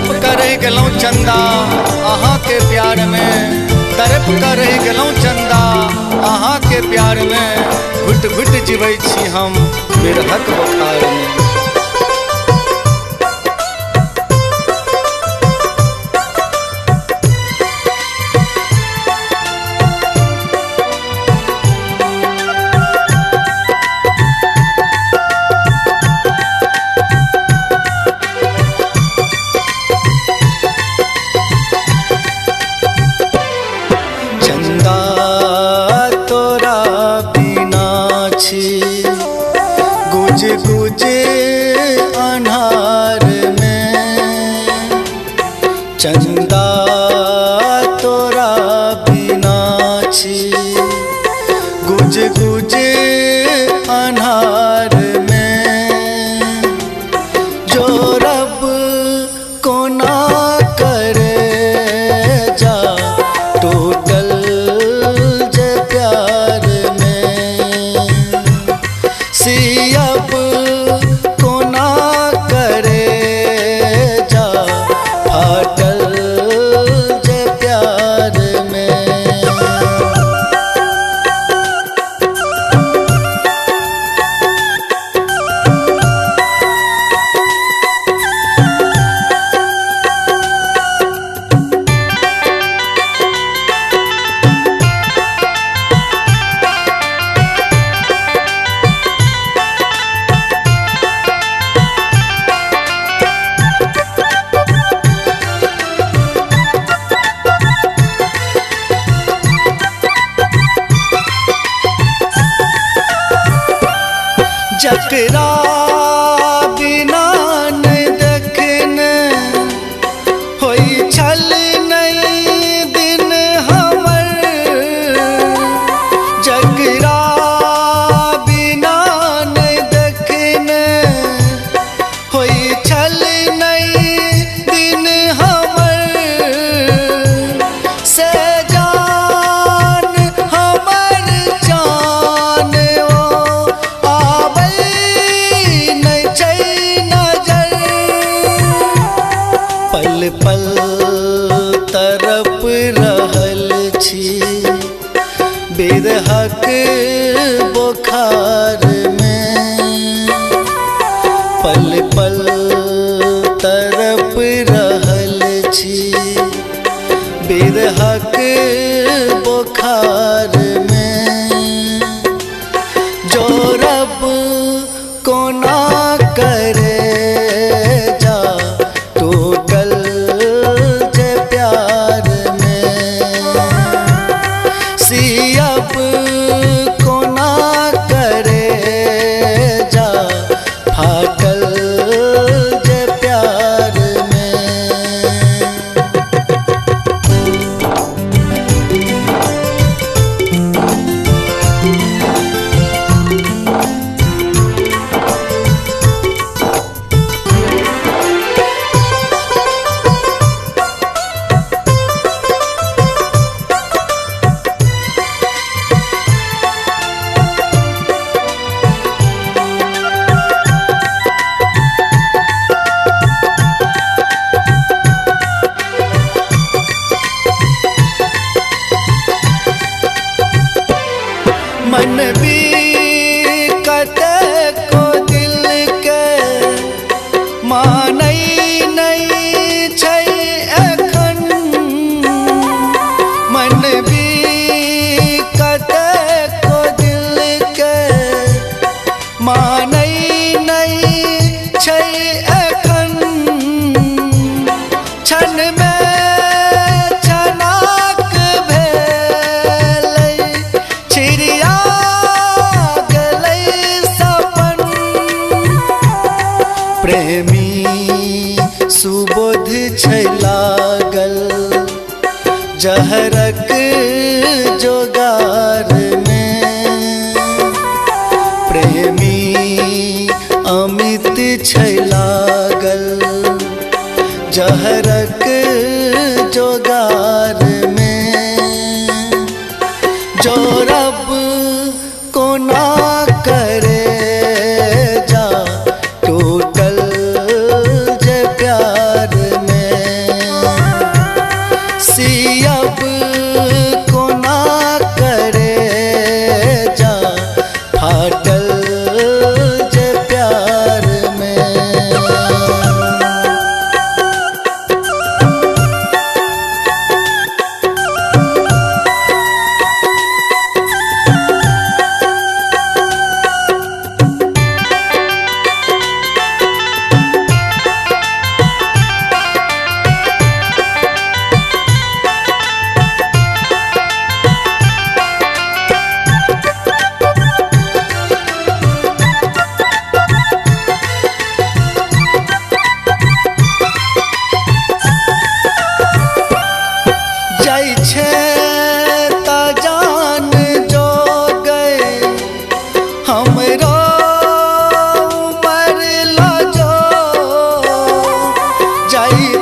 तड़प कर रहि गेलहुँ चंदा अहाँ के प्यार में, तड़प कर रहि गेलहुँ चंदा अहाँ के प्यार में, घुट घुट जीबै छी हम बिरहक बोखार में। चंदा तोरा बिना छी गुज गुज अन्हार में, चंदा तोरा बिना छी गुज गुज अन्हार में, जो रब कोना करे जा टूटल जे प्यार में, सियब कोना करे जा फाटल जे प्यार में। जकरा बिना नहीं देखने होई छल नहीं दिन हमर, जकरा बिना नहीं देखने होई छल नहीं दिन हमर, से जान हमर जान ओ आबै नहीं छै नजर, पल पल तड़प रहल छी बिरहक बोखार में, पल पल तड़प रहल छी बिरहक बोखार में, जो रब कोना करे जा टूटल जे प्यार में, सियब कोना करे जा फाटल जे प्यार में। मन भी कतेको दिल के मानै नहीं छै एखन, मन भी कतेको दिल के मानै नहीं छै एखन, क्षण में छनाक भेलै छिड़िया गेलै सपन, प्रेमी सुबोध छै लागल जहरक जोगार में, प्रेमी अमित छै लागल जहरक जोगार में, जो रब कोना करे जा टूटल जे प्यार में।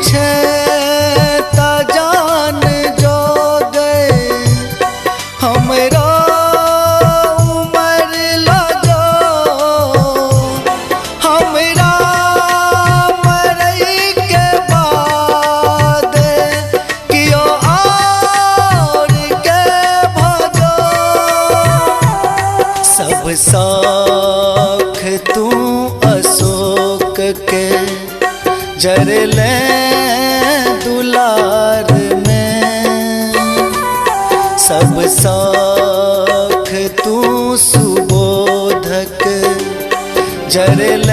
छै त जान जो गए, हमरा उमर लजो, हमरा मरै के बाद कियो और के भजो। सब शौख तू अशोक के जरले दुलार में, सब शौख तू सुबोधक जरले।